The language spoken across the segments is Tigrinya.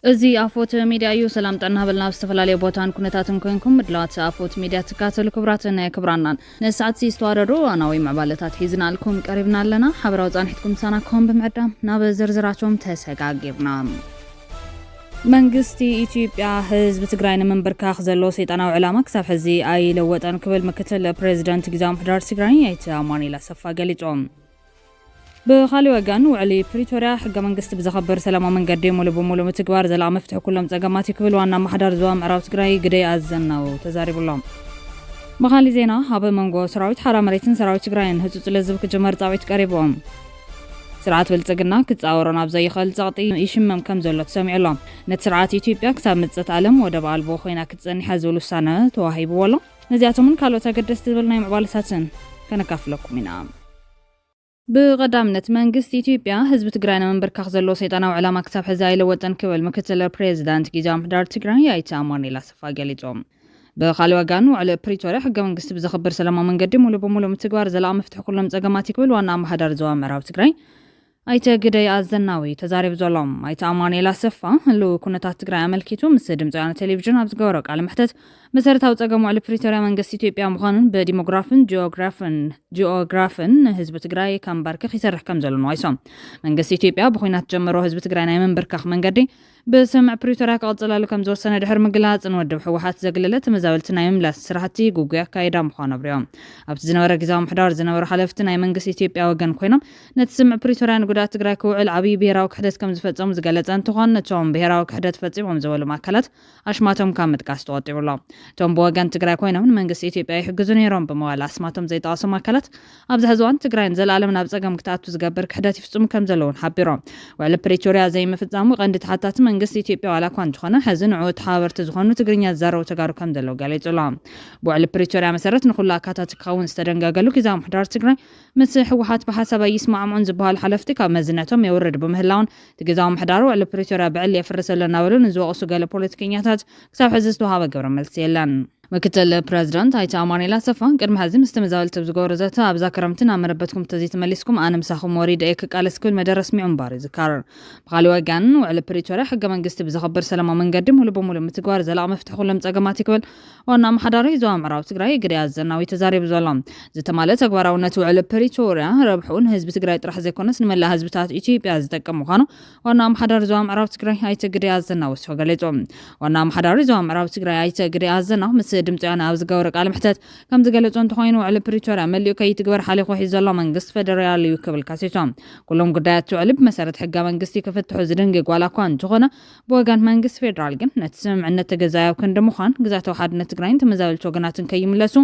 እዚ ኣፎት ሚድያ እዩ። ሰላም ጥዕና ሃበልና፣ ኣብ ዝተፈላለየ ቦታን ኩነታትን ኮንኩም ምድላዋት ኣፎት ሚድያ ትካተሉ ክቡራትን ክቡራናን። ንሰዓት ዝተዋደዱ ዋናዊ ምዕባለታት ሒዝናልኩም ቀሪብና ኣለና። ሓበራዊ ጻንሒትኩም ምሳና ክኾን ብምዕዳም ናብ ዝርዝራቶም ተሰጋጊርና። መንግስቲ ኢትዮጵያ ህዝቢ ትግራይ ንምንብርካኽ ዘሎ ሰይጣናዊ ዕላማ ክሳብ ሕዚ ኣይለወጠን ክብል ምክትል ፕሬዚደንት ግዝያዊ ምምሕዳር ትግራይ ኣይተ ኣማኑኤል ኣሰፋ ገሊጾም። ብኻሊእ ወገን ውዕሊ ፕሪቶርያ ሕገ መንግስቲ ብዘኸብር ሰላማዊ መንገዲ ሙሉ ብሙሉ ምትግባር ዘላቂ መፍትሒ ኩሎም ጸገማት እዩ ክብል ዋና ኣመሓዳሪ ዞባ ምዕራብ ትግራይ ግደይ ኣዘናው ተዛሪቡሎም። ብኻሊእ ዜና ኣብ መንጎ ሰራዊት ሓራ መሬትን ሰራዊት ትግራይን ህጹጽ ልዝብ ክጅመር ጻውዒት ቀሪቡ። ስርዓት ብልጽግና ክጻወሮ ናብ ዘይኽእል ጸቕጢ ይሽመም ከም ዘሎ ተሰሚዑ ኣሎ። ነቲ ስርዓት ኢትዮጵያ ክሳብ ምጽእት ዓለም ወደብ ኣልቦ ኮይና ክትጸኒሓ ዝብል ውሳነ ተዋሂብዎ ኣሎ። ነዚኣቶምን ካልኦት ኣገደስቲ ዝብል ናይ ምዕባለታትን ከነካፍለኩም ኢና። ብቐዳምነት መንግስቲ ኢትዮጵያ ህዝቢ ትግራይ ንምንብርካኽ ዘሎ ሰይጣናዊ ዕላማ ክሳብ ሕዚ ኣይለወጠን ክብል ምክትል ፕሬዚዳንት ግዝያዊ ምምሕዳር ትግራይ ኣይተ ኣማኑኤል ኣሰፋ ገሊጾም። ብኻሊእ ወገን ውዕሊ ፕሪቶርያ ሕገ መንግስቲ ብዘኽብር ሰላማዊ መንገዲ ሙሉ ብሙሉ ምትግባር ዘላቂ መፍትሒ ኩሎም ጸገማት እዩ ክብል ዋና ኣመሓዳሪ ዞባ ምዕራብ ትግራይ ኣይተ ግደይ ኣዘናዊ ተዛሪቡ ዘሎ። ኣይተ ኣማኑኤል ኣሰፋ ህልው ኩነታት ትግራይ ኣመልኪቱ ምስ ድምፂ ወያነ ቴሌቪዥን ኣብ ዝገበሮ ቃለ መሕተት መሰረታዊ ጸገም ውዕሊ ፕሪቶርያ መንግስቲ ኢትዮጵያ ምዃኑን ብዲሞግራፍን ጂኦግራፍን ጂኦግራፍን ንህዝቢ ትግራይ ከምበርክኽ ይሰርሕ ከም ዘሎ ነዋይሶም። መንግስቲ ኢትዮጵያ ብኹናት ጀምሮ ህዝቢ ትግራይ ናይ ምንብርካኽ መንገዲ ብስምምዕ ፕሪቶርያ ክቕጽለሉ ከም ዝወሰነ ድሕሪ ምግላጽ፣ ንውድብ ህወሓት ዘግለለ ተመዛበልቲ ናይ ምምላስ ስራሕቲ ግጉይ ኣካይዳ ምዃኑ ኣብሪሆም። ኣብቲ ዝነበረ ግዝያዊ ምምሕዳር ዝነበሩ ሓለፍቲ ናይ መንግስቲ ኢትዮጵያ ወገን ኮይኖም ነቲ ስምምዕ ፕሪቶርያ ንጉድኣት ትግራይ ክውዕል ዓብዪ ብሄራዊ ክሕደት ከም ዝፈጸሙ ዝገለጸ እንትኾን፣ ነቶም ብሄራዊ ክሕደት ፈጺሞም ዝበሎም ኣካላት ኣሽማቶም ካብ ምጥቃስ ተቖጢቡ ኣሎ። እቶም ብወገን ትግራይ ኮይኖም ንመንግስቲ ኢትዮጵያ ይሕግዙ ነይሮም ብምባል ኣስማቶም ዘይጠቐሶም ኣካላት ኣብዚ ሕዚ እዋን ትግራይ ንዘለኣለም ናብ ጸገም ክትኣቱ ዝገብር ክሕደት ይፍጽሙ ከም ዘለውን ሓቢሮም። ውዕሊ ፕሪቶርያ ዘይምፍጻሙ ቀንዲ ተሓታቲ መንግስቲ ኢትዮጵያ ዋላ እኳ እንተኾነ፣ ሕዚ ንዕኡ ተሓባበርቲ ዝኾኑ ትግርኛ ዝዛረቡ ተጋሩ ከም ዘለዉ ገሊጹ ኣሎ። ብውዕሊ ፕሪቶርያ መሰረት ንኹሉ ኣካታቲ ክኸውን ዝተደንገገሉ ግዝያዊ ምምሕዳር ትግራይ ምስ ህወሓት ብሓሳብ ኣይስማዕምዑን ዝበሃሉ ሓለፍቲ ካብ መዝነቶም የውርድ ብምህላውን እቲ ግዝያዊ ምምሕዳር ውዕሊ ፕሪቶርያ ብዕሊ የፍርስ ኣሎ እናበሉ ንዝወቕሱ ገለ ፖለቲከኛታት ክሳብ ሕዚ ዝተዋሃበ ግብረ መልሲ የለን። ምክትል ፕረዚደንት ኣይተ ኣማኑኤል ኣሰፋ ቅድሚ ሕዚ ምስ ተመዛበልቲ ኣብ ዝገበሮ ዘተ ኣብዛ ክረምቲ ናብ መረበትኩም እንተዘይተመሊስኩም ኣነ ምሳኹም ወሪደ እየ ክቃለስ ክብል መደረ ኣስሚዑ ምንባሩ ይዝከር። ብኻሊእ ወገን ውዕሊ ፕሪቶርያ ሕገ መንግስቲ ብዘኸብር ሰላማዊ መንገዲ ሙሉ ብሙሉ ምትግባር ዘላቂ መፍትሒ ኩሎም ጸገማት እዩ ክብል ዋና ኣመሓዳሪ ዞባ ምዕራብ ትግራይ ግደይ ኣዘናዊ ተዛሪቡ ዘሎ። ዝተማልአ ተግባራውነት ውዕሊ ፕሪቶርያ ረብሕኡ ንህዝቢ ትግራይ ጥራሕ ዘይኮነስ ንመላእ ህዝብታት ኢትዮጵያ ዝጠቅም ምዃኑ ዋና ኣመሓዳሪ ዞባ ምዕራብ ትግራይ ኣይተ ግደይ ኣዘናው ወሲኹ ገሊጹ። ዋና ኣመሓዳሪ ዞባ ምዕራብ ትግራይ ኣይተ ግደይ ኣዘናው ምስ ድምፂ ወያነ ኣብ ዝገበረ ቃለ መሕተት ከም ዝገለጾ እንተኾይኑ፣ ውዕሊ ፕሪቶርያ መሊኡ ከይትግበር ሓሊኹ ሒዙ ዘሎ መንግስቲ ፌደራል እዩ ክብል ከሲሶም። ኩሎም ጉዳያት እቲ ውዕሊ ብመሰረት ሕገ መንግስቲ ክፍትሑ ዝድንግግ ዋላ እኳ እንተኾነ፣ ብወገን መንግስቲ ፌደራል ግን ነቲ ስምምዕነት ተገዛኢ ኣብ ክንዲ ምዃን ግዛታዊ ሓድነት ትግራይን ተመዛበልቲ ወገናትን ከይምለሱ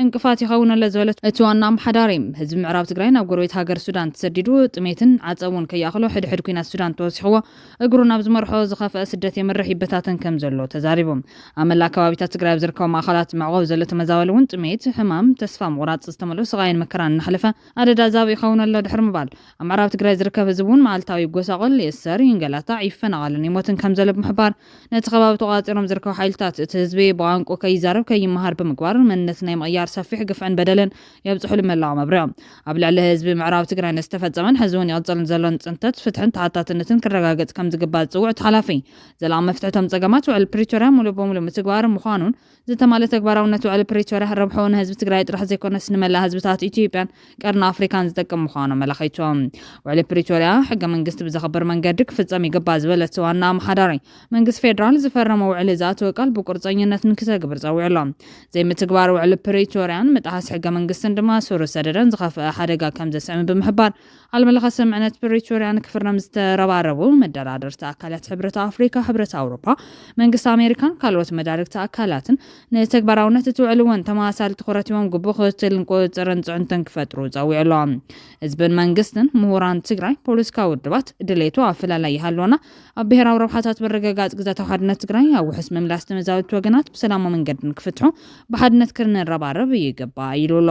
ዕንቅፋት ይኸውን ኣሎ ዝበለት እቲ ዋና ኣመሓዳሪ፣ ህዝቢ ምዕራብ ትግራይ ናብ ጎረቤት ሃገር ሱዳን ተሰዲዱ ጥሜትን ዓፀብ እውን ከይኣኽሎ ሕድሕድ ኲናት ሱዳን ተወሲኽዎ እግሩ ናብ ዝመርሖ ዝኸፍአ ስደት የምርሕ ይበታተን ከም ዘሎ ተዛሪቡ። ኣብ መላእ ከባቢታት ትግራይ ኣብ ዝርከቡ ማእኸላት መዕቆቢ ዘሎ ተመዛበሊ እውን ጥሜት፣ ሕማም፣ ተስፋ ምቑራፅ ዝተመልኦ ስቓይን መከራን እናሕለፈ ኣደዳ ዛብ ይኸውን ኣሎ ድሕሪ ምባል ኣብ ምዕራብ ትግራይ ዝርከብ ህዝቢ እውን መዓልታዊ ይጎሳቆል፣ ይእሰር፣ ይንገላታዕ፣ ይፈናቐልን ይሞትን ከም ዘሎ ብምሕባር ነቲ ከባቢ ተቋፂሮም ዝርከቡ ሓይልታት እቲ ህዝቢ ብቋንቁ ከይዛረብ ከይመሃር ብምግባር መንነት ናይ ምቕያር ሰፊሕ ግፍዕን በደልን የብፅሑሉ ምህላዎም ኣብሪሆም። ኣብ ልዕሊ ህዝቢ ምዕራብ ትግራይ ንዝተፈፀመን ሕዚ እውን ይቕፅልን ዘሎን ፅንተት ፍትሕን ተሓታትነትን ክረጋገፅ ከም ዝግባእ ዝፅውዕ እቲ ሓላፊ፣ ዘላቂ መፍትሒ እቶም ፀገማት ውዕል ፕሪቶርያ ሙሉእ ብሙሉእ ምትግባር ምዃኑን ዝተማለ ተግባራውነት ውዕል ፕሪቶርያ ረብሕኡ ንህዝቢ ትግራይ ጥራሕ ዘይኮነስ ንመላእ ህዝብታት ኢትዮጵያን ቀርኒ ኣፍሪካን ዝጠቅም ምዃኑ ኣመላኺቶም። ውዕሊ ፕሪቶርያ ሕገ መንግስቲ ብዘኽብር መንገዲ ክፍፀም ይግባእ ዝበለት ዋና ኣመሓዳሪ፣ መንግስቲ ፌዴራል ዝፈረሞ ውዕሊ ዝኣተወ ቃል ብቁርፀኝነት ንክተግብር ፀዊዑ ኣሎ። ዘይምትግባር ውዕሊ ፕሪቶርያን ምጥሓስ ሕገ መንግስትን ድማ ስሩ ሰደደን ዝኸፍአ ሓደጋ ከም ዘስዕብ ብምሕባር፣ ዓለም ለኸ ስምምዕነት ፕሪቶርያ ንክፍረም ዝተረባረቡ መደራደርቲ ኣካላት ሕብረት ኣፍሪካ፣ ሕብረት ኣውሮፓ፣ መንግስቲ ኣሜሪካን ካልኦት መዳርግቲ ኣካላትን ንተግባራውነት እቲ ውዕሊ እውን ተመሳሳሊ ትኹረት ሂቦም ግቡእ ክትትልን ቁፅፅርን ፅዕንቶን ክፈጥሩ ፀዊዑ ኣሎ። ህዝብን መንግስትን ምሁራን ትግራይ፣ ፖለቲካዊ ውድባት ድሌቱ ኣፈላላይ ይሃልወና፣ ኣብ ብሄራዊ ረብሓታት ምርግጋፅ ግዛታዊ ሓድነት ትግራይ ኣብ ውሑስ ምምላስ ተመዛበልቲ ወገናት ብሰላማዊ መንገዲ ንክፍትሑ ብሓድነት ክንረባረብ ይግባእ ኢሉ ኣሎ።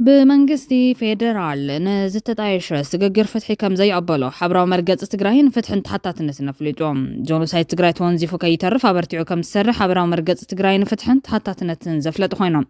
ብመንግስቲ ፌደራል ንዝተጣየሸ ስግግር ፍትሒ ከም ዘይቕበሎ ሓበራዊ መርገፂ ትግራይን ፍትሕን ተሓታትነትን ኣፍሊጡ። ጆኖሳይድ ትግራይ ተወንዚፉ ከይተርፍ ኣበርቲዑ ከም ዝሰርሕ ሓበራዊ መርገፂ ትግራይን ፍትሕን ተሓታትነትን ዘፍለጡ ኮይኖም፣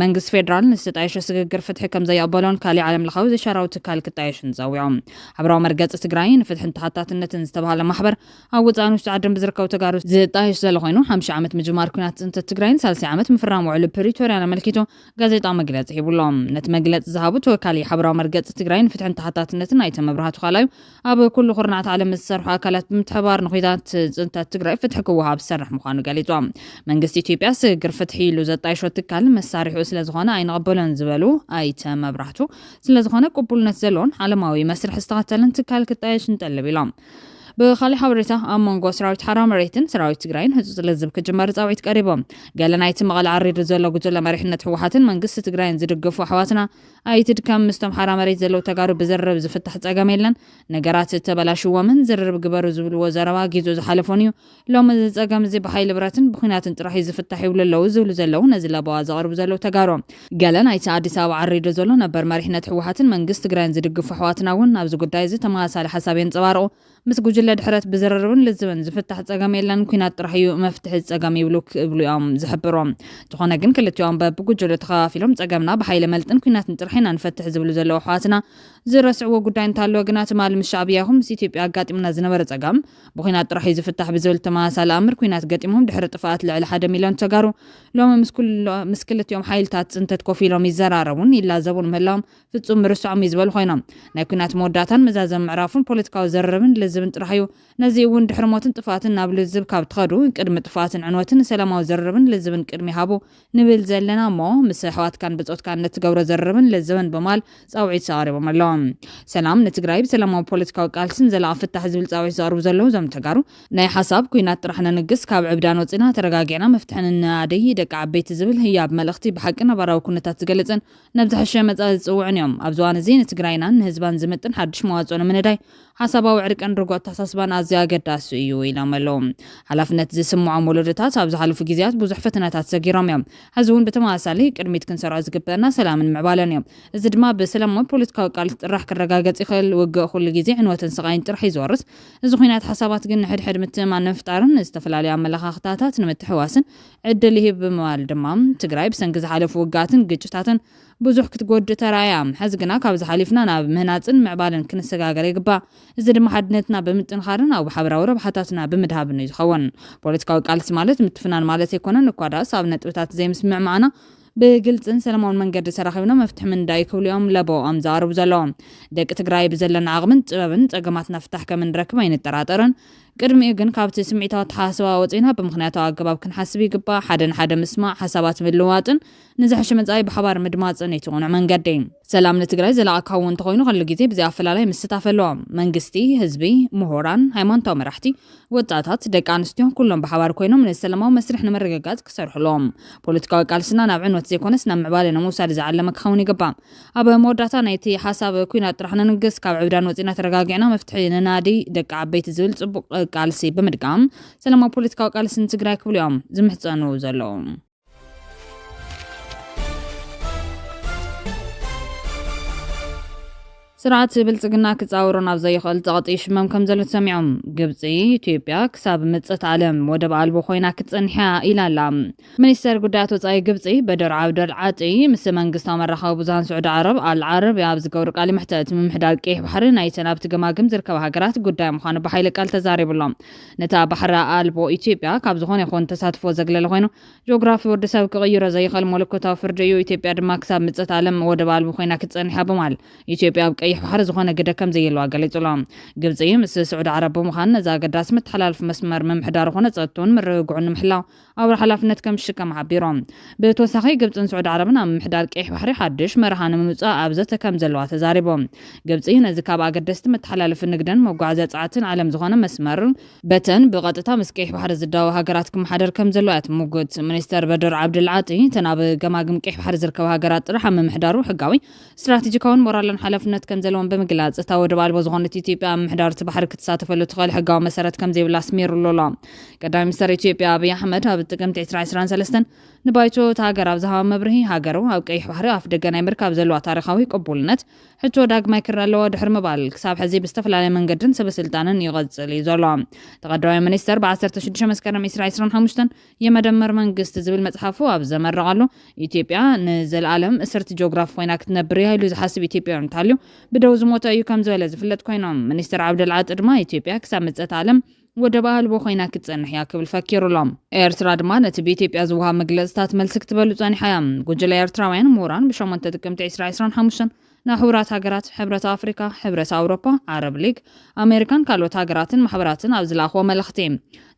መንግስቲ ፌደራል ንዝተጣየሸ ስግግር ፍትሒ ከም ዘይቕበሎን ካሊእ ዓለም ለኻዊ ዘይሻራዊ ትካል ክጣየሽን ጸዊዖም። ሓበራዊ መርገፂ ትግራይ ንፍትሕን ተሓታትነትን ዝተባህለ ማሕበር ኣብ ውፃእን ውሽጢ ዓድን ብዝርከቡ ተጋሩ ዝጣየሽ ዘሎ ኮይኑ፣ ሓምሻይ ዓመት ምጅማር ኩናት ፅንተት ትግራይን ሳልሳይ ዓመት ምፍራም ውዕሊ ፕሪቶርያን ኣመልኪቱ ጋዜጣዊ መግለፂ ሂቡሎም። ነቲ መግለፂ ዝሃቡ ተወካሊ ሓበራዊ መርገፂ ትግራይ ንፍትሕን ተሓታትነትን ኣይተ መብራህቱ ካላዩ፣ ኣብ ኩሉ ኩርናዓት ዓለም ምስ ዝሰርሑ ኣካላት ብምትሕባር ንኩናት ፅንተት ትግራይ ፍትሒ ክወሃብ ዝሰርሕ ምዃኑ ገሊፁ። መንግስቲ ኢትዮጵያ ስግግር ፍትሒ ኢሉ ዘጣይሾ ትካል መሳሪሑ ስለዝኾነ ኣይንቕበሎን ዝበሉ ኣይተ መብራህቱ፣ ስለዝኾነ ቅቡልነት ዘለዎን ዓለማዊ መስርሕ ዝተኸተለን ትካል ክጣየሽ ንጠልብ ኢሎም። ብኻሊእ ሓበሬታ፣ ኣብ መንጎ ሰራዊት ሓራ መሬትን ሰራዊት ትግራይን ህፁፅ ልዝብ ክጅመር ፃውዒት ቀሪቦም። ገለ ናይቲ መቐለ ዓሪዱ ዘሎ ጉጅለ መሪሕነት ህወሓትን መንግስቲ ትግራይን ዝድግፉ ኣሕዋትና ኣይትድከም፣ ምስቶም ሓራ መሬት ዘለዉ ተጋሩ ብዝርርብ ዝፍታሕ ጸገም የለን፣ ነገራት ተበላሽዎምን ዝርርብ ግበሩ ዝብልዎ ዘረባ ጊዜኡ ዝሓለፎን እዩ። ሎሚ እዚ ጸገም እዚ ብሓይሊ ብረትን ብኹናትን ጥራሕ እዩ ዝፍታሕ ይብሉ ኣለዉ ዝብሉ ዘለዉ ነዚ ለበዋ ዘቕርቡ ዘለዉ ተጋሩ። ገለ ናይቲ ኣዲስ ኣበባ ዓሪዱ ዘሎ ነበር መሪሕነት ህወሓትን መንግስቲ ትግራይን ዝድግፉ ኣሕዋትና እውን ኣብዚ ጉዳይ እዚ ተመሳሳሊ ሓሳብ የንጸባርቑ። ምስ ጉጅለ ድሕረት ብዝርርብን ልዝብን ዝፍታሕ ጸገም የለን፣ ኩናት ጥራሕ እዩ መፍትሒ ጸገም ይብሉ ክብሉ እዮም ዝሕብሩ። እንተኾነ ግን ክልቲኦም በብጉጅሉ ተኸፋፊሎም ጸገምና ብሓይሊ መልጥን ኩናትን ጥራሕ ኢና ንፈትሕ ዝብሉ ዘለዉ ኣሕዋትና ዝረስዕዎ ጉዳይ እንተሃለወ ግና ትማሊ ምስ ሻዕብያ ይኹን ምስ ኢትዮጵያ ኣጋጢሙና ዝነበረ ጸገም ብኩናት ጥራሕ እዩ ዝፍታሕ ብዝብል ተመሳሳሊ ኣምር ኩናት ገጢሞም ድሕሪ ጥፍኣት ልዕሊ ሓደ ሚልዮን ተጋሩ ሎሚ ምስ ኩሎ-፣ ምስ ክልቲኦም ሓይልታት ጽንተት ኮፍ ኢሎም ይዘራረቡን ይላዘቡን ምህላዎም ፍጹም ምርሳዖም እዩ ዝበሉ ኮይኖም፣ ናይ ኩናት መወዳእታን መዛዘም ምዕራፉን ፖለቲካዊ ዘርርብን ልዝብን ጥራሕ እዩ። ነዚ እውን ድሕሪ ሞትን ጥፍኣትን ናብ ልዝብ ካብ ትኸዱ፣ ቅድሚ ጥፍኣትን ዕንወትን ሰላማዊ ዘርርብን ልዝብን ቅድሚ ሃቡ ንብል ዘለና እሞ፣ ምስ ኣሕዋትካን ብጾትካን ንትገብሮ ዘርርብን ልዝብን በማል ጻውዒት ኣቕሪቦም ኣለዉ። ሰላም ንትግራይ ብሰላማዊ ፖለቲካዊ ቃልስን ዘላቒ ፍታሕ ዝብል ጻውዒት ዘቕርቡ ዘለዉ እዞም ተጋሩ፣ ናይ ሓሳብ ኩናት ጥራሕ ነንግስ፣ ካብ ዕብዳን ወጺና ተረጋጊዕና መፍትሒ ንናደይ ደቂ ዓበይቲ ዝብል ህያብ መልእኽቲ ብሓቂ ነባራዊ ኩነታት ዝገልጽን ናብ ዝሐሸ መጻኢ ዝጽውዕን እዮም። ኣብዚ እዋን እዚ ንትግራይናን ንህዝባን ዝምጥን ሓድሽ መዋጽኦ ንምንዳይ ሓሳባዊ ዕርቅን ርጉእ ኣተሓሳስባን ኣዝዩ ኣገዳሲ እዩ ኢሎም ኣለዉ። ሓላፍነት ዝስምዖም ወለዶታት ኣብ ዝሓለፉ ግዜያት ብዙሕ ፈተናታት ሰጊሮም እዮም። ሕዚ እውን ብተመሳሳሊ ቅድሚት ክንሰርዖ ዝግበአና ሰላምን ምዕባለን እዮም። እዚ ድማ ብሰላማዊ ፖለቲካዊ ቃልሲ ጥራሕ ክረጋገጽ ይኽእል። ውግእ ኩሉ ግዜ ዕንወትን ስቓይን ጥራሕ እዩ ዝወርስ። እዚ ኩናት ሓሳባት ግን ንሕድሕድ ምትእምማን ንምፍጣርን ዝተፈላለዩ ኣመለኻኽታታት ንምትሕዋስን ዕድል ይህብ ብምባል ድማ፣ ትግራይ ብሰንኪ ዝሓለፉ ውግኣትን ግጭታትን ብዙሕ ክትጎድእ ተራእያ። ሕዚ ግና ካብዚ ሓሊፍና ናብ ምህናፅን ምዕባለን ክንሰጋገር ይግባእ። እዚ ድማ ሓድነትና ብምጥንኻርን ኣብ ሓበራዊ ረብሓታትና ብምድሃብን እዩ ዝኸውን። ፖለቲካዊ ቃልሲ ማለት ምትፍናን ማለት ኣይኮነን። እኳ ደኣስ ኣብ ነጥብታት ዘይምስምዕማዕና ብግልፅን ሰላማውን መንገዲ ተራኺብና መፍትሒ ምንዳይ ክብሉ እዮም ለበኦም ዘቕርቡ ዘለዉ። ደቂ ትግራይ ብዘለና ዓቕምን ጥበብን ፀገማትና ፍታሕ ከም እንረክብ ኣይንጠራጠርን። ቅድሚኡ ግን ካብቲ ስምዒታዊ ኣተሓሳስባ ወፂና ብምኽንያታዊ ኣገባብ ክንሓስብ ይግባእ። ሓደ ንሓደ ምስማዕ፣ ሓሳባት ምልውዋጥን ንዝሕሽ መጻኢ ብሓባር ምድማፅን እቲ ቅኑዕ መንገዲ። ሰላም ንትግራይ ዘላቒ ክኸውን እንተኾይኑ ኩሉ ግዜ ብዘይ ኣፈላላይ ምስታፍ ኣለዎ። መንግስቲ፣ ህዝቢ፣ ምሁራን፣ ሃይማኖታዊ መራሕቲ፣ ወጣታት፣ ደቂ ኣንስትዮ ኩሎም ብሓባር ኮይኖም ንሰላማዊ መስርሕ ንምርግጋፅ ክሰርሑ ኣለዎም። ፖለቲካዊ ቃልስና ናብ ዕንወት ዘይኮነስ ናብ ምዕባለ ንምውሳድ ዝዓለመ ክኸውን ይግባእ። ኣብ መወዳእታ ናይቲ ሓሳብ ኩናት ጥራሕ ነንግስ፣ ካብ ዕብዳን ወፂና ተረጋጊዕና መፍትሒ ንናዲ ደቂ ዓበይቲ ዝብል ፅቡቕ ቃልሲ ብምድጋም ሰላማዊ ፖለቲካዊ ቃልሲ ንትግራይ ክብሉ እዮም ዝምሕፀኑ ዘለዉ። ስርዓት ብልጽግና ክጻወሮ ናብ ዘይኽእል ጸቕጢ ይሽመም ከም ዘሎ ተሰሚዖም። ግብጺ፣ ኢትዮጵያ ክሳብ ምጽት ዓለም ወደብ ኣልቦ ኮይና ክትጸንሕ እያ ኢላ ኣላ። ሚኒስተር ጉዳያት ወጻኢ ግብጺ በደር ዓብደል ዓጢ ምስ መንግስታዊ መራኸቢ ብዙሃን ስዑዲ ዓረብ ኣል ዓረብያ ኣብ ዝገብሩ ቃለ መሕትት፣ ምምሕዳር ቀይሕ ባሕሪ ናይተን ኣብቲ ገማግም ዝርከባ ሃገራት ጉዳይ ምዃኑ ብሓይሊ ቃል ተዛሪቡ ኣሎ። ነታ ባሕሪ ኣልቦ ኢትዮጵያ ካብ ዝኾነ ይኹን ተሳትፎ ዘግለለ ኮይኑ፣ ጂኦግራፊ ወዲ ሰብ ክቕይሮ ዘይኽእል መለኮታዊ ፍርዲ እዩ። ኢትዮጵያ ድማ ክሳብ ምጽት ዓለም ወደብ ኣልቦ ኮይና ክትጸንሕ እያ ብምባል፣ ኢትዮጵያ ኣብ ቀይሕ ባሕሪ ዝኾነ ግደ ከም ዘየለዋ ገሊጹ ኣሎ። ግብጺ ምስ ስዑዲ ዓረብ ብምዃን ነዚ ኣገዳሲ መተሓላለፊ መስመር ምምሕዳሩ ኮነ ጸጥትኡን ምርግጋኡን ንምሕላው ኣውራ ሓላፍነት ከም ዝሽከም ሓቢሮም። ብተወሳኺ ግብጽን ስዑዲ ዓረብን ኣብ ምምሕዳር ቀይሕ ባሕሪ ሓድሽ መርሃ ንምምጻእ ኣብ ዘተ ከም ዘለዋ ተዛሪቦም። ግብጺ ነዚ ካብ ኣገደስቲ መተሓላለፊ ንግድን መጓዓዝያ ጸዓትን ዓለም ዝኾነ መስመር በተን ብቐጥታ ምስ ቀይሕ ባሕሪ ዝዳወባ ሃገራት ክመሓደር ከም ዘለዋ እያ ትምጉት። ሚኒስተር በድር ዓብድል ዓጢ፣ እተን ኣብ ገማግም ቀይሕ ባሕሪ ዝርከባ ሃገራት ጥራሕ ኣብ ምምሕዳሩ ሕጋዊ፣ ስትራቴጂካውን ሞራላውን ሓላፍነት ከም ዘለዎም ብምግላጽ፣ እታ ወደብ ኣልቦ ዝኾነት ኢትዮጵያ ኣብ ምሕዳር እቲ ባሕሪ ክትሳተፈሉ ትኽእል ሕጋዊ መሰረት ከም ዘይብላ ኣስሚሩሉ ኣሎ። ቀዳማይ ሚኒስተር ኢትዮጵያ ኣብይ ኣሕመድ ኣብ ጥቅምቲ ዕስራ ዕስራን ሰለስተን ንባይቶ እታ ሃገር ኣብ ዝሃቦ መብርሂ፣ ሃገሩ ኣብ ቀይሕ ባሕሪ ኣፍ ደገ ናይ ምርካብ ዘለዋ ታሪኻዊ ቅቡልነት ሕቶ ዳግማይ ክረኣ ኣለዎ ድሕሪ ምባል፣ ክሳብ ሕዚ ብዝተፈላለየ መንገድን ሰበ ስልጣንን ይቐጽል እዩ ዘሎ። እቲ ቀዳማይ ሚኒስተር ብ ዓሰርተ ሽዱሽተ መስከረም ዕስራ ዕስራን ሓሙሽተን የመደመር መንግስት ዝብል መጽሓፉ ኣብ ዘመረቐሉ፣ ኢትዮጵያ ንዘለኣለም እስርቲ ጂኦግራፊ ኮይና ክትነብር እያ ኢሉ ዝሓስብ ኢትዮጵያዊ እንተሃልዩ ብደው ዝሞተ እዩ ከም ዝበለ ዝፍለጥ ኮይኖም፣ ሚኒስተር ዓብደል ዓጢ ድማ ኢትዮጵያ ክሳብ ምጸት ዓለም ወደብ ኣልቦ ኮይና ክትጸንሕ እያ ክብል ፈኪሩሎም። ኤርትራ ድማ ነቲ ብኢትዮጵያ ዝወሃብ መግለጽታት መልሲ ክትበሉ ጸኒሓ እያ። ጉጅለ ኤርትራውያን ምሁራን ብሸሞንተ ጥቅምቲ ዕስራ ዕስራን ሓሙሽተን ናብ ሕቡራት ሃገራት፣ ሕብረት ኣፍሪካ፣ ሕብረት ኣውሮፓ፣ ዓረብ ሊግ፣ ኣሜሪካን ካልኦት ሃገራትን ማሕበራትን ኣብ ዝለኣኽዎ መልእኽቲ፣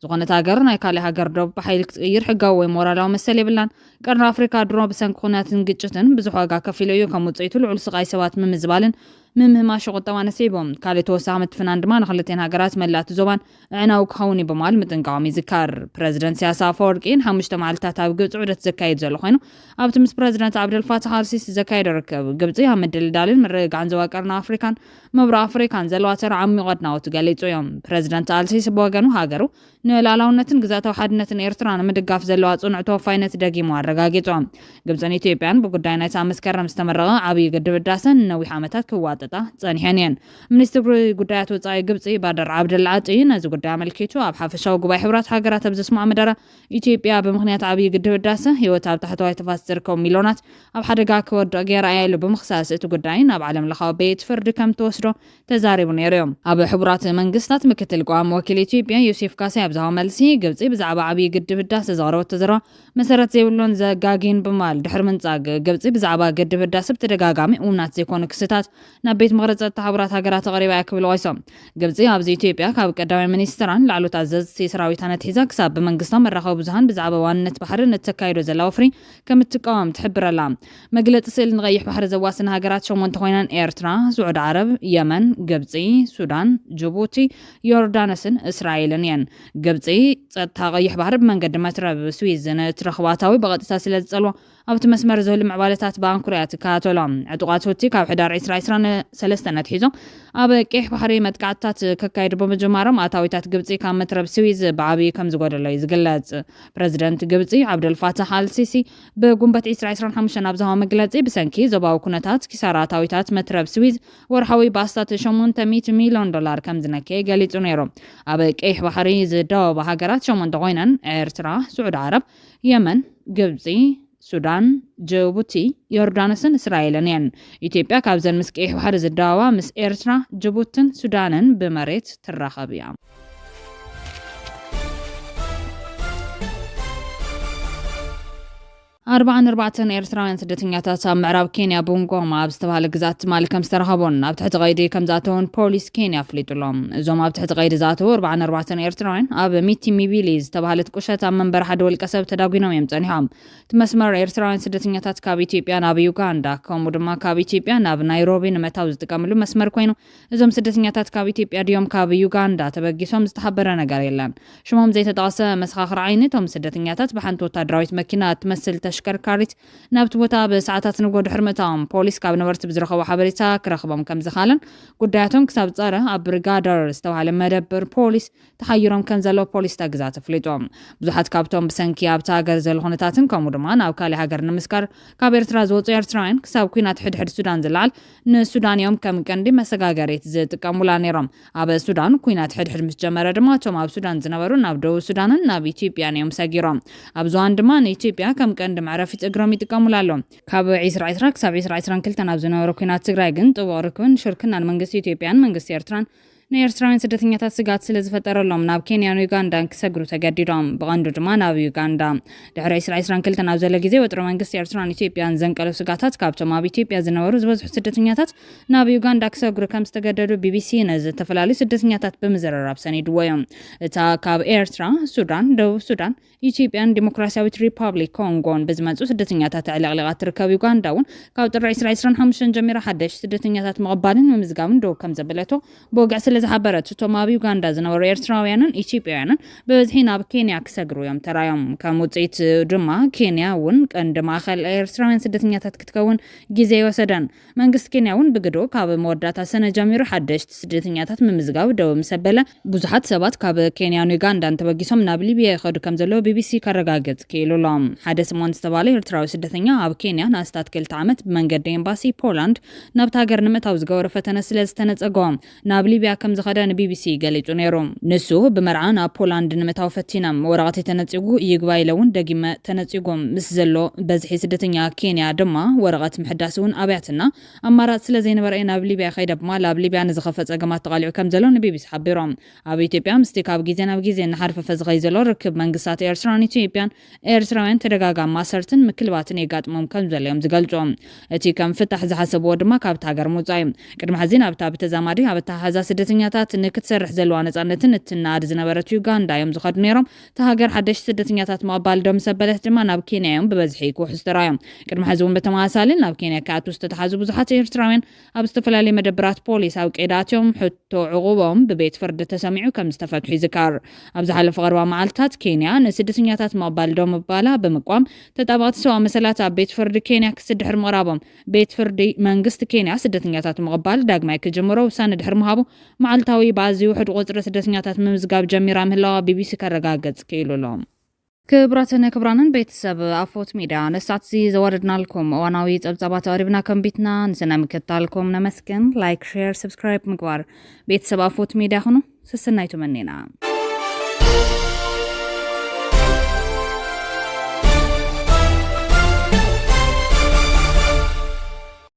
ዝኾነት ሃገር ናይ ካልእ ሃገር ዶብ ብሓይሊ ክትቅይር ሕጋዊ ወይ ሞራላዊ መሰል የብላን። ቀርኒ ኣፍሪካ ድሮ ብሰንኪ ኩናትን ግጭትን ብዙሕ ዋጋ ከፊሉ እዩ። ከም ውፅኢቱ ልዑል ስቓይ ሰባት ምምዝባልን ምምህማሽ ቁጠባ ነሲቡ። ካልእ ተወሳኺ ምትፍናን ድማ ንክልቴን ሃገራት መላእ እቲ ዞባን ኣዕናዊ ክኸውን እዩ ብምባል ምጥንቃቖም ይዝከር። ፕረዚደንት ኢሳያስ ኣፈወርቂ ንሓሙሽተ መዓልታት ኣብ ግብፂ ዑደት ዘካይድ ዘሎ ኮይኑ፣ ኣብቲ ምስ ፕረዚደንት ዓብደልፋታሕ ኣልሲሲ ዘካየዶ ርክብ፣ ግብፂ ኣብ ምድልዳልን ምርግጋዕን ዞባ ቀርኒ ኣፍሪካን ምብራቕ ኣፍሪካን ዘለዋ ተራ ዓሚቑ ኣድናቖቱ ገሊጹ እዩ። ፕረዚደንት ኣልሲሲ ብወገኑ፣ ሃገሩ ንሉዓላውነትን ግዝኣታዊ ሓድነትን ኤርትራ ንምድጋፍ ዘለዋ ጽኑዕ ተወፋይነት ደጊሙ ኣረጋጊጹ። ግብጽን ኢትዮጵያን ብጉዳይ ናይታ መስከረም ዝተመረቐ ዓብዪ ግድብ ህዳሰ ንነዊሕ ዓመታት ክዋጠጣ ጸኒሐን እየን። ሚኒስትሪ ጉዳያት ወጻኢ ግብጺ ባደር ዓብደል ዓጢ ነዚ ጉዳይ ኣመልኪቱ ኣብ ሓፈሻዊ ጉባኤ ሕቡራት ሃገራት ኣብ ዘስምዖ መደረ፣ ኢትዮጵያ ብምኽንያት ዓብዪ ግድብ ህዳሰ ህይወት ኣብ ታሕተዋይ ተፋሰስ ዝርከቡ ሚልዮናት ኣብ ሓደጋ ክወድቕ ገይራ እያ ኢሉ ብምኽሳስ፣ እቲ ጉዳይ ናብ ዓለም ለኻዊ ቤት ፍርዲ ከም ትወስዶ ተዛሪቡ ነይሩ እዩ። ኣብ ሕቡራት መንግስታት ምክትል ቀዋሚ ወኪል ኢትዮጵያ ዮሴፍ ካሳይ ኣብ ዝሃቦ መልሲ፣ ግብጺ ብዛዕባ ዓብዪ ግድብ ህዳሰ ዘቕረበቶ ዘረባ መሰረት ዘይብሉን ዘጋግይን ብምባል ድሕሪ ምንጻግ፣ ግብጺ ብዛዕባ ግድብ ህዳሰ ብተደጋጋሚ እሙናት ዘይኮኑ ክስታት ናብ ቤት ምኽሪ ጸጥታ ሕቡራት ሃገራት ኣቕሪባ እያ ክብል ወቒሱ። ግብጺ ኣብዚ ኢትዮጵያ ካብ ቀዳማይ ሚኒስትራን ላዕሎት ኣዘዝቲ ሰራዊታን ኣትሒዛ ክሳብ ብመንግስታዊ መራኸቢ ብዙሃን ብዛዕባ ዋንነት ባሕርን እተካይዶ ዘላ ወፍሪ ከም እትቃወም ትሕብር ኣላ። መግለጺ ስእሊ፣ ንቐይሕ ባሕሪ ዘዋስና ሃገራት ሸሞንተ ኮይነን ኤርትራ፣ ስዑዲ ዓረብ፣ የመን፣ ግብጺ፣ ሱዳን፣ ጅቡቲ፣ ዮርዳኖስን እስራኤልን እየን። ግብጺ ጸጥታ ቀይሕ ባሕሪ ብመንገዲ መትረብ ስዊዝ ንእትረኽቦ ኣታዊ ብቐጥታ ስለ ዝጸልዎ፣ ኣብቲ መስመር ዝህሉ ምዕባለታት ብኣንኩሮ እያ ትከታተሎ። ዕጡቓት ሁቲ ካብ ሕዳር ዕስራ ዕስራን ሰለስተን ኣትሒዞም ኣብ ቀይሕ ባሕሪ መጥቃዕትታት ከካይዱ ብምጅማሮም፣ ኣታዊታት ግብጺ ካብ መትረብ ስዊዝ ብዓብዪ ከም ዝጎደሎ እዩ ዝግለጽ። ፕረዚደንት ግብጺ ዓብደልፋታሕ ኣልሲሲ ብጉንበት ዕስራ ዕስራን ሓሙሽተን ኣብ ዝሃቦ መግለጺ፣ ብሰንኪ ዞባዊ ኩነታት ኪሳራ ኣታዊታት መትረብ ስዊዝ ወርሓዊ ብኣስታት ሸሞንተ ሚእቲ ሚልዮን ዶላር ከም ዝነከየ ገሊጹ ነይሩ። ኣብ ቀይሕ ባሕሪ ዝዳወባ ሃገራት ሸሞንተ ኮይነን፣ ኤርትራ፣ ስዑዲ ዓረብ፣ የመን፣ ግብጺ፣ ሱዳን፣ ጅቡቲ፣ ዮርዳኖስን እስራኤልን እየን። ኢትዮጵያ ካብዘን ምስ ቀይሕ ባሕሪ ዝዳወባ ምስ ኤርትራ፣ ጅቡትን ሱዳንን ብመሬት ትራኸብ እያ። ኣርባዓን ኣርባዕተን ኤርትራውያን ስደተኛታት ኣብ ምዕራብ ኬንያ ቡንጎማ ኣብ ዝተባህለ ግዛት ትማሊ ከም ዝተረኸቡን ኣብ ትሕቲ ቀይዲ ከም ዝኣተውን ፖሊስ ኬንያ ኣፍሊጡ ኣሎ። እዞም ኣብ ትሕቲ ቀይዲ ዝኣተዉ ኣርባዓን ኣርባዕተን ኤርትራውያን ኣብ ሚቲ ሚቢሊ ዝተባህለት ቁሸት ኣብ መንበሪ ሓደ ውልቀ ሰብ ተዳጒኖም እዮም ጸኒሖም። እቲ መስመር ኤርትራውያን ስደተኛታት ካብ ኢትዮጵያ ናብ ዩጋንዳ፣ ከምኡ ድማ ካብ ኢትዮጵያ ናብ ናይሮቢ ንምእታው ዝጥቀምሉ መስመር ኮይኑ፣ እዞም ስደተኛታት ካብ ኢትዮጵያ ድዮም ካብ ዩጋንዳ ተበጊሶም ዝተሓበረ ነገር የለን። ሽሞም ዘይተጠቐሰ መሰኻኽር ዓይኒ፣ እቶም ስደተኛታት ብሓንቲ ወታደራዊት መኪና እትመስል ተሽከርካሪት ናብቲ ቦታ ብሰዓታት ንግሆ ድሕሪ ምእታዎም፣ ፖሊስ ካብ ነበርቲ ብዝረኸቦ ሓበሬታ ክረኽቦም ከም ዝኻለን ጉዳያቶም ክሳብ ጸረ ኣብ ብሪጋደር ዝተባህለ መደበር ፖሊስ ተሓይሮም ከም ዘለዉ ፖሊስ እታ ግዛት ኣፍሊጡ። ብዙሓት ካብቶም ብሰንኪ ኣብታ ሃገር ዘሎ ኩነታትን ከምኡ ድማ ናብ ካልእ ሃገር ንምስጋር ካብ ኤርትራ ዝወጹ ኤርትራውያን፣ ክሳብ ኲናት ሕድሕድ ሱዳን ዝለዓል፣ ንሱዳን እዮም ከም ቀንዲ መሰጋገሪት ዝጥቀሙላ ነይሮም። ኣብ ሱዳን ኲናት ሕድሕድ ምስ ጀመረ ድማ፣ እቶም ኣብ ሱዳን ዝነበሩ ናብ ደቡብ ሱዳንን ናብ ኢትዮጵያን እዮም ሰጊሮም። ኣብ ዝዋን ድማ ንኢትዮጵያ ከም ቀንዲ መዕረፊት እግሮም ይጥቀሙላ ኣለዉ። ካብ ዕስራ ዕስራ ክሳብ ዕስራ ዕስራን ክልተን ኣብ ዝነበረ ኲናት ትግራይ ግን፣ ጥቡቕ ርክብን ሽርክናን መንግስቲ ኢትዮጵያን መንግስቲ ኤርትራን ንኤርትራውያን ስደተኛታት ስግኣት ስለ ዝፈጠረሎም፣ ናብ ኬንያን ዩጋንዳን ክሰግሩ ተገዲዶም። ብቐንዱ ድማ ናብ ዩጋንዳ። ድሕሪ ዕስራ ዕስራን ክልተን ኣብ ዘሎ ግዜ፣ ወጥሪ መንግስቲ ኤርትራን ኢትዮጵያን ዘንቀሎ ስግኣታት፣ ካብቶም ኣብ ኢትዮጵያ ዝነበሩ ዝበዝሑ ስደተኛታት ናብ ዩጋንዳ ክሰግሩ ከም ዝተገደዱ ቢቢሲ ነዚ ዝተፈላለዩ ስደተኛታት ብምዝርራብ ሰኒድዎ እዩ። እታ ካብ ኤርትራ፣ ሱዳን፣ ደቡብ ሱዳን፣ ኢትዮጵያን ዲሞክራሲያዊት ሪፓብሊክ ኮንጎን ብዝመጹ ስደተኛታት ኣዕለቕሊቓ ትርከብ ዩጋንዳ እውን፣ ካብ ጥሪ ዕስራ ዕስራን ሓሙሽተን ጀሚራ ሓደሽቲ ስደተኛታት ምቕባልን ምምዝጋብን ደው ከም ዘበለቶ ብወግዒ ስለ ዝሓበረት፣ እቶም ኣብ ዩጋንዳ ዝነበሩ ኤርትራውያንን ኢትዮጵያውያንን ብብዝሒ ናብ ኬንያ ክሰግሩ እዮም ተራዮም። ከም ውፅኢት ድማ ኬንያ እውን ቀንዲ ማእኸል ኤርትራውያን ስደተኛታት ክትከውን ግዜ ይወሰደን። መንግስቲ ኬንያ እውን ብግዶ ካብ መወዳእታ ሰነ ጀሚሩ ሓደሽቲ ስደተኛታት ምምዝጋብ ደው ምስ ኣበለ፣ ብዙሓት ሰባት ካብ ኬንያን ዩጋንዳን ተበጊሶም ናብ ሊብያ ይኸዱ ከም ዘለዉ ቢቢሲ ከረጋግጽ ክኢሉ ኣሎ። ሓደ ስምኦን ዝተባለ ኤርትራዊ ስደተኛ ኣብ ኬንያ ንኣስታት ክልተ ዓመት ብመንገዲ ኤምባሲ ፖላንድ ናብቲ ሃገር ንምእታው ዝገበሮ ፈተነ ስለ ዝተነጸጎ ናብ ሊብያ ከም ዝኸደ ንቢቢሲ ገሊጹ ነይሩ። ንሱ ብመርዓ ናብ ፖላንድ ንምእታው ፈቲና፣ ወረቐት ተነጺጉ፣ ይግባይ ኢለ እውን ደጊመ ተነጺጉ። ምስ ዘሎ በዝሒ ስደተኛ ኬንያ ድማ ወረቐት ምሕዳስ እውን ኣብያትና ኣማራጽ ስለ ዘይነበረ እየ ናብ ሊብያ ከይደ ብማል ኣብ ሊብያ ንዝኸፈ ጸገማት ተቓሊዑ ከም ዘሎ ንቢቢሲ ሓቢሮም። ኣብ ኢትዮጵያ ምስቲ ካብ ግዜ ናብ ግዜ እናሓርፈፈ ዝኸይ ዘሎ ርክብ መንግስታት ኤርትራን ኢትዮጵያን ኤርትራውያን ተደጋጋሚ ማሰርትን ምክልባትን የጋጥሞም ከም ዘሎ እዮም ዝገልጹ። እቲ ከም ፍታሕ ዝሓሰብዎ ድማ ካብቲ ሃገር ምውጻእ እዩ። ቅድሚ ሕዚ ናብታ ብተዛማዲ ኣብ ኣተሓሕዛ ስደተኛታት ንክትሰርሕ ዘለዋ ነጻነትን እትናድ ዝነበረት ዩጋንዳ እዮም ዝኸዱ ነይሮም። እታ ሃገር ሓደሽቲ ስደተኛታት ምቕባል ደው ምስ ኣበለት ድማ ናብ ኬንያ እዮም ብበዝሒ ክውሕዙ ተራእዮም። ቅድሚ ሕዚ እውን ብተመሳሳሊ ናብ ኬንያ ክኣትዉ ዝተተሓዙ ብዙሓት ኤርትራውያን ኣብ ዝተፈላለዩ መደብራት ፖሊስ ኣብ ቀይዲ ኣትዮም ሕቶ ዕቑቦም ብቤት ፍርዲ ተሰሚዑ ከም ዝተፈትሑ ይዝከር። ኣብ ዝሓለፈ ቀረባ መዓልትታት ኬንያ ንስደተኛታት ምቕባል ደው ምባላ ብምቋም፣ ተጣበቕቲ ሰብኣዊ መሰላት ኣብ ቤት ፍርዲ ኬንያ ክሲ ድሕሪ ምቕራቦም፣ ቤት ፍርዲ መንግስቲ ኬንያ ስደተኛታት ምቕባል ዳግማይ ክጅምሮ ውሳነ ድሕሪ ምሃቡ መዓልታዊ ብኣዝዩ ውሑድ ቁጽሪ ስደተኛታት ምምዝጋብ ጀሚራ ምህላዋ ቢቢሲ ከረጋግጽ ክኢሉ ኣሎ። ክቡራትን ክቡራንን ቤተሰብ ኣፎት ሚድያ፣ ንሳት እዚ ዘወረድናልኩም እዋናዊ ጸብጻባት ኣቕሪብና ከንቢትና፣ ንስና ምክታልኩም ነመስግን። ላይክ፣ ሼር፣ ሰብስክራይብ ምግባር ቤተሰብ ኣፎት ሚድያ ኩኑ። ስስናይ ትመኒና።